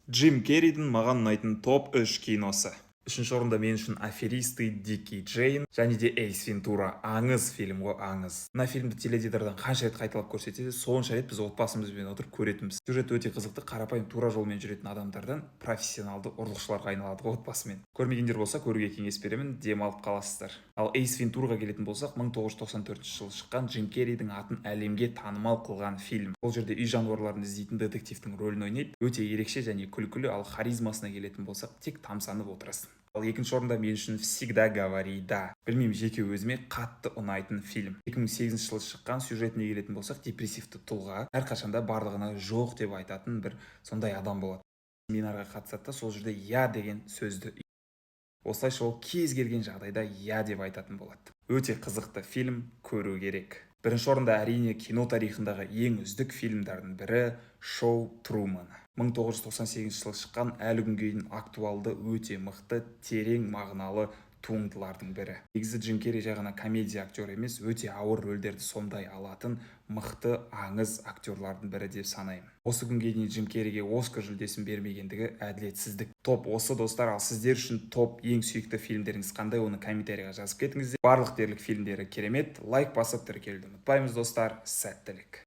Джим Керридің маған ұнайтын топ 3 киносы. Үшінші орында мен үшін «Аферисты», «Дикий Джейн» және де «Эйс Вентура». Аңыз фильм ғой, аңыз. Мына фильмді теледидардан қанша рет қайталап көрсетсе де, сонша рет біз отбасымызбен отырып көретінбіз. Сюжет өте қызықты: қарапайым, тура жолмен жүретін адамдардан профессионалды ұрлықшыларға айналады ғой отбасымен. Көрмегендер болса, көруге кеңес беремін, демалып қаласыздар. Ал «Эйс Вентураға» келетін болсақ, 1994 жылы шыққан, Джим Керридің атын әлемге танымал қылған фильм. Бұл жерде үй жануарларын іздейтін детективтің рөлін ойнайды. Өте ерекше және күлкілі. Ал харизмасына келетін болсақ, тек тамсанып отырасың. Ал екінші орында мен үшін «Всегда говори да». Білмеймін, жеке өзіме қатты ұнайтын фильм. 2008 жылы шыққан. Сюжетіне келетін болсақ, депрессивті тұлға, әрқашанда барлығына жоқ деп айтатын бір сондай адам болады. Семинарға қатысады да, сол жерде «я» деген сөзді, осылайша ол кез келген жағдайда «я» деп айтатын болады. Өте қызықты фильм, көру керек. Бірінші орында, әрине, кино тарихындағы ең үздік фильмдардың бірі — «Шоу Трумана». 1998 жылы шыққан, әлі күнге дейін актуалды, өте мықты, терең мағыналы туындылардың бірі. Негізі Джим Керри жай ғана комедия актері емес, өте ауыр рөлдерді сомдай алатын мықты, аңыз актерлардың бірі деп санаймын. Осы күнге дейін Джим Керриге Оскар жүлдесін бермегендігі әділетсіздік. Топ осы, достар. Ал сіздер үшін топ ең сүйікті фильмдеріңіз қандай? Оны комментарийға жазып кетіңіздер. Барлық дерлік фильмдері керемет. Лайк басып, тіркелуді ұмытпаймыз, достар. Сәттілік!